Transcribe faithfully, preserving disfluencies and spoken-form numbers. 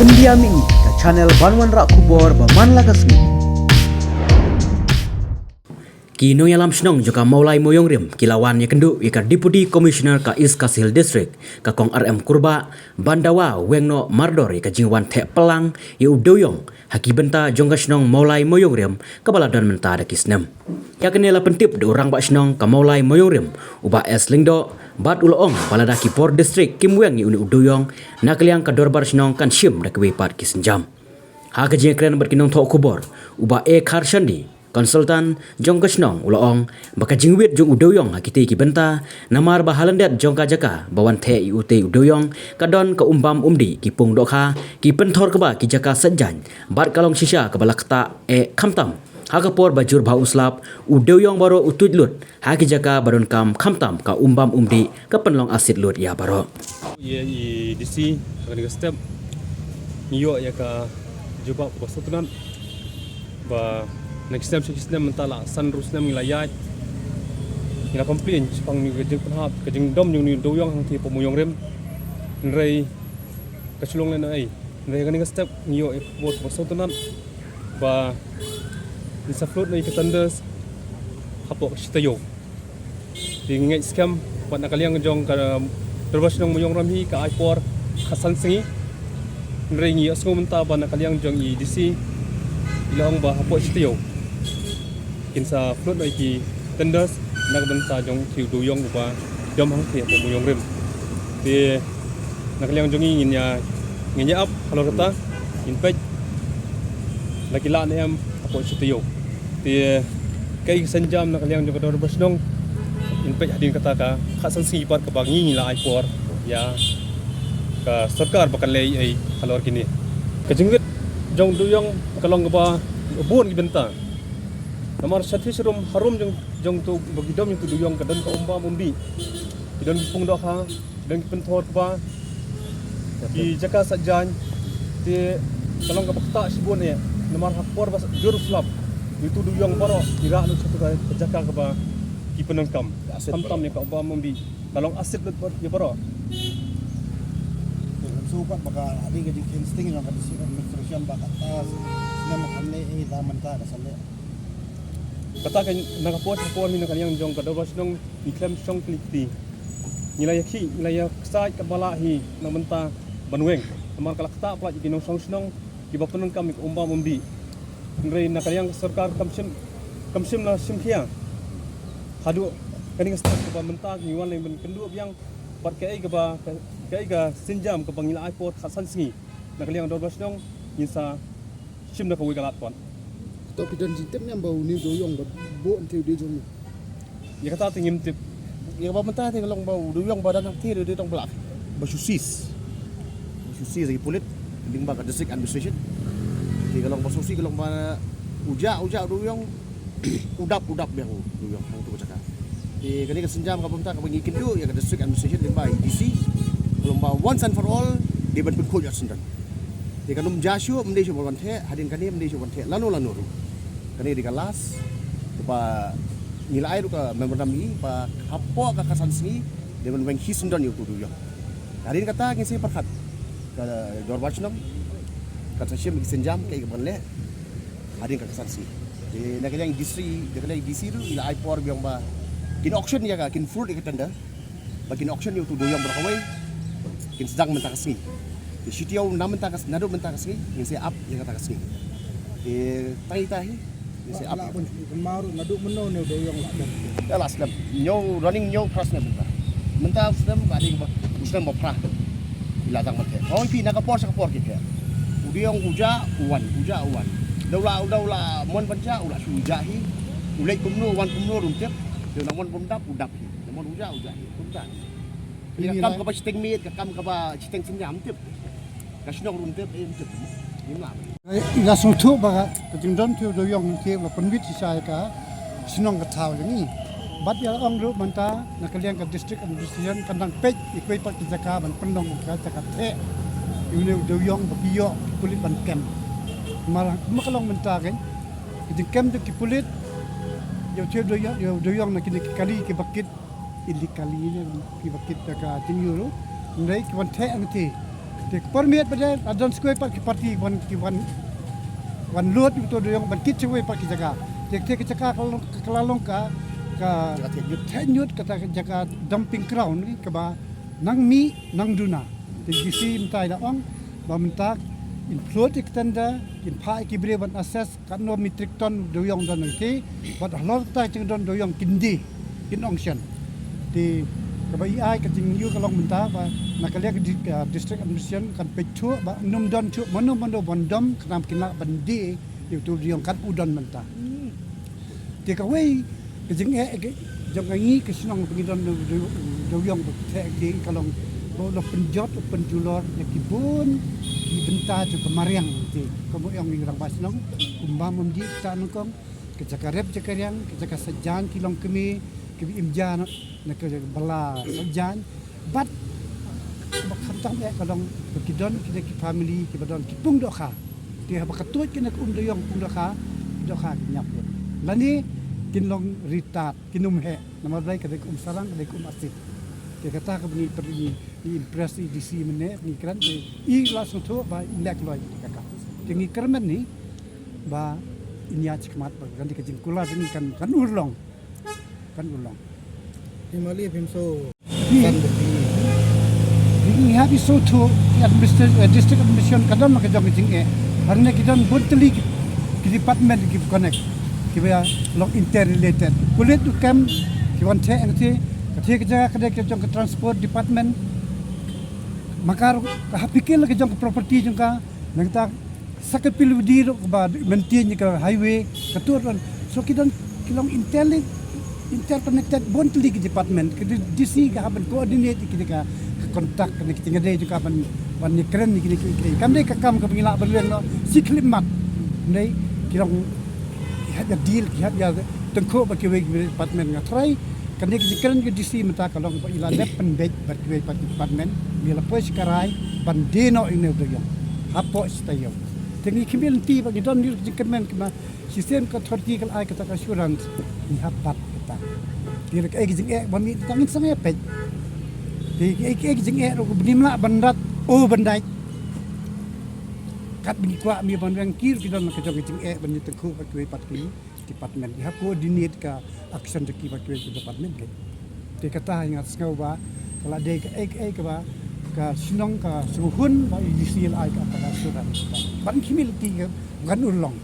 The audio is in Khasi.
India Mini, ka channel ban wanrah khubor ba man la ka sngi. Ki nongïalam shnong jong ka Mawlai Mawiong Rim ki la wan ïakynduh ïa ka Deputy Commissioner ka East Khasi Hills District, ka Kong R M Kurbah, ban dawa weng noh mardor ïa ka jingwan theh plang ïa u dewïong ha ki bynta jong ka shnong Mawlai Mawiong Rim kaba la don mynta da ki snem. Ïa kane la pyntip da u Rangbah Shnong ka Mawlai Mawiong Rim, u Bah S Lyngdoh, bad u la ong ba lada ki por district kim weng ïa une u dewïong, na ka liang ka dorbar shnong kan shim da kiwei pat ki sienjam. Ha ka jingïakren bad ki nongthoh khubor, u Bah A Kharshandi, consultant jong ka shnong, u la ong ba ka jingwit jong u dewïong ha kitei ki bynta, namar ba ha lyndet jong ka jaka ba wan theh ïa utei u dewïong ka don ka um bam um dih, ki pung dohkha, ki pynthor kba ki jaka saitjaiñ, bad ka long shisha kaba la ktah eh khamtam ha ka por ba jur bha u slap, u dewïong baroh u tuid lut ha ki jaka ba donkam, khamtam ka um bam um dih ka pynlong asit lut ïa baroh. Ïa i D C ha kane ka step ngi ïoh ïa ka jubab ba sngewtynnat ba na ki snem sha ki snem mynta la san ru snem ngi la ïaid, ngi la complain shaphang ka jingpynhap, ka jingdom jong une u dewïong hangtei hapoh Mawiong Rim. Hynrei ka shu long lehnohei. Hynrei ha kane ka step ngi ïoh ïa ka khubor ba sngewtynnat ba ngin sa float noh ïa ka tenders hapoh shi taïew. Te ngi ngeit skhem ba na ka liang jong ka dorbar shnong Mawiong Rim hi ka ai por khatsan sngi. Hynrei ngi ïohsngew mynta ba na ka liang jong i D C i la ong ba hapoh shi taïew kin sa float noh ïa ki tenders na ka bynta jong utei u dewïong uba dom hangtei hapoh Mawiong Rim. Te na ka liang jong ngi ngin ïa, ngin ïa ap halor kata, ngin peit la ki lah ne em hapoh shi taïew. Te kaei ka sienjam na ka liang jong ka dorbar shnong, ngin peit hadien kata ka khatsan sngi pat kaba ngi, ngi la ai por ïa ka sorkar ba kan leh ei halor kine. Ka jingwit jong u dewïong ka long kaba bun ki bynta. Namar shathie sharum, harum jong, jong utu ba ki dom jong utu u dewïong ka don ka um bam um dih, ki don ki pung dohkha, ki don ki pynthor kba, ki jaka saitjaiñ. Te ka long kaba ktah shibun eh, namar ha ka por ba jur u slap, utu u dewïong baroh ki rah lut sha utu ka jaka kaba ki pyndonkam. Khamtam ïa ka um bam um dih, ka long asit lut ïa baroh. Te ngan shu pat ba ka, hadien ka jingkheiñ sting jong ka District Administration ba kata snem kam leh ei, la mynta ka sa leh. Kata ka, na ka por sha ka por hi na ka liang jong ka dorbar shnong ngi khlem shong kli kti. Ngi la ïakhih, ngi la ïaksaid katba lah hi na ka bynta ban weng. Namar ka la ktah palat ïa ki nongshong shnong kiba pyndonkam ïa ka um bam um dih. Hynrei na ka liang ka sorkar kam shym, kam shym la shim khia. Haduh kane ka step kaba mynta ngi wan leit ban kynduh biang bad kaei kaba, kaei ka sienjam kaba ngi la ai por khatsan sngi na ka liang dorbar shnong ngin sa shim da kawei ka lad pat. To phi don jingtip ne em ba une u dewïong ba buh hangtei u dei jong u? Ïa kata te ngim tip. Ïa kaba mynta te ka long ba u dewïong ba don hangtei u dei tang ba lah ba shu seize. Ba shu seize da ki pulit lyngba ka District Administration. Te ka long ba shu seize, ka long ba u jah, u jah u dewïong, u dap, u dap biang u dewïong hangto ka jaka. Te kane ka sienjam kaba mynta kaba ngi kynduh ïa ka District Administration lyngba i D C, ka long ba once and for all dei ban pynkhuid ïa u syndon. Te kan ym jia shuh, ym dei shuh ban wan theh, hadien kane ym dei shuh ban theh lano lano ruh. Kane dei ka last kaba ngi la ai ruh ka memorandum i ba hapoh ka khatsan sngi dei ban weng hi syndon ïa utu u dewïong. Hadien kata ngin sa pyrkhat ka dorbar shnong kan sa shim ki sienjam kaei kaban leh hadien ka khatsan sngi. Te na ka liang i D C, na ka liang i D C ruh i la ai por biang ba kin auction ïa ka, kin float ïa ka tender. Ba kin auction ïa utu u dewïong baroh kawei, kin sdang mynta ka sngi. Te shi taïew na mynta ka, naduh mynta ka sngi ngin sa ap ïa kata ka sngi. Te tang ita hi ngin sa ap. Lah ban kynmaw ruh naduh mynno une u dewïong lah don? Ïa lah slem. Hynñiew, running hynñiew phra snem mynta. Mynta u snem ba dei ba u snem ba phra. I la dang ban theh. Hooid phi, na ka por sha ka por ki theh. U dewïong u jah u wan, u jah u wan. Da u la, da u la mon ban jah, u la shu jah hi. U leit kumno, u wan kumno ruh ym tip. Da u la mon ban dap, u dap hi. Namar u jah, u jah hi, kumta. Ka kam kaba shiteng miet, ka kam kaba shiteng synñia ym tip. Ka shnong ruh ym tip, eh, ym tip. Ngim lah. Nga sngewthuh ba ka jingdon utei u dewïong hangtei la pynwit shisha ïa ka shnong ka thaw jong ngi. Bad ïa la ong ruh mynta na ka liang ka District Administration kan dang peit ïa kiwei pat ki jaka ban pynlong ka jaka theh ïa une u dewïong ba ki ïoh ki pulit ban kem. Namar kumba ka long mynta kein, ka jingkem jong ki pulit ïa utei u dewïong, ïa u dewïong na kine ki kali kiba kit illegally ne kiba kit da ka jingïoh ruh. Hynrei ki wan theh hangtei, ka Te ka por miet pat de la don sa kawei pat ki party wan ki wan wan lut ïa uto u dewïong ban kit sa kawei pat ki jaka. Te te ka jaka ka long ka la long ka ka theh ñiut kata ka jaka dumping ground kaba nang mih nang duna. Te DC mynta i la ong ba mynta in float ïa ka tender, in phah ïa ki briew ban assess katno metric ton dewïong don nangta, bad halor kata jingdon dewïong kin die, kin ong shen. Te kaba i ai ka jingïohi ka long mynta ba na ka liang ka di- ka district administration kan peit shuh ba ym don shuh mano mano ban dom khnang kin lah ban die ïa uto u dewïong kat u don mynta. Te kawei ka jingeh ka jong ka ngi ka shnong ba ngi don u dewïong ba theh ki ka long ba u la pynjot u pynjulor ïa ki bun ki bynta jong ka mariang te ka mo ong ngi rangbah shnong kumba mem di ta nyngkong ka jaka rep jaka riang ka jaka sajan ki long kmie ki bi im ja na ka bala sajan. Bad ba khamtam eh ka long ba ki don ki dei ki family ki ba don ki pung dohkha. Te haba ka tuid kine ki um dewïong pung dohkha, dohkha ki ñiap lut. Lane kin long ritat kin um heh. Namar balei ka dei ka um sarang ka dei ka um arsik. Te kata ka ba ngi per ngi ngi impress i DC mynne ngi kren te i la sngewthuh ba i leh kloi ka ka. Te ngi kyrmen ni ba in ïa chi khmat ba kan dei ka jingkular ngi kan kan urlong. Kan urlong. Hi Mali phim so Hi. Kan beti. Ngi hap i sngewthuh ki administration eh, district administration ka don la ka jong ka jingeh. Hangne ki don bun tylli ki, ki department ki connect ki ba long interrelated. Pulit u kem ki wan theh ngi te ka theh ka jaka ka dei ka jong ka transport department. Makar ka hap pikir la ka jong ka property jong ka nangta sa ka P W D ruh ba maintain ïa ka highway ka tur don. So ki don ki long intelli- interconnected bun tylli ki department ki di- DC ka hap ban coordinate ki ka ka contact ka ki jingïadei jong ka ban ban ïakren ki ki kam dei ka kam ka ba ngi lah ban leng noh shi khyllipmat. Dei ki long ki hap ïa deal ki hap ïa tyngkhuh bad kiwei ki department nga trai. Kane ka jingkren ka DC mynta ka long ba i la dep pynbeit bad kiwei pat ki department, ngi la poi sha ka rai ban die noh ïa une u dewïong hapoh shi taïew. Te ngi khmih lynti ba ngi don ïa ka jingkyrmen kaba shisien ka authority ka la ai kata ka assurance ngi hap bat kata. Te lada kaei ka jingeh ba mih kata ngin sa ngai peit. Te kaei kaei ka jingeh ruh ba ngim lah ban rat o ban dait. Kat ba ngi kwah mih ban weng ki ruh ki don la ka jong ka jingeh ban ïatyngkhuh bad kiwei pat ki department. Ngi hap coordinate ka action jong ki bad kiwei ki department. Te kata nga sngew ba ka la dei kaei kaei kaba ka shnong ka sngewhun ba i DC la ai kata ka assurance. Ban khmih lynti ka ban urlong.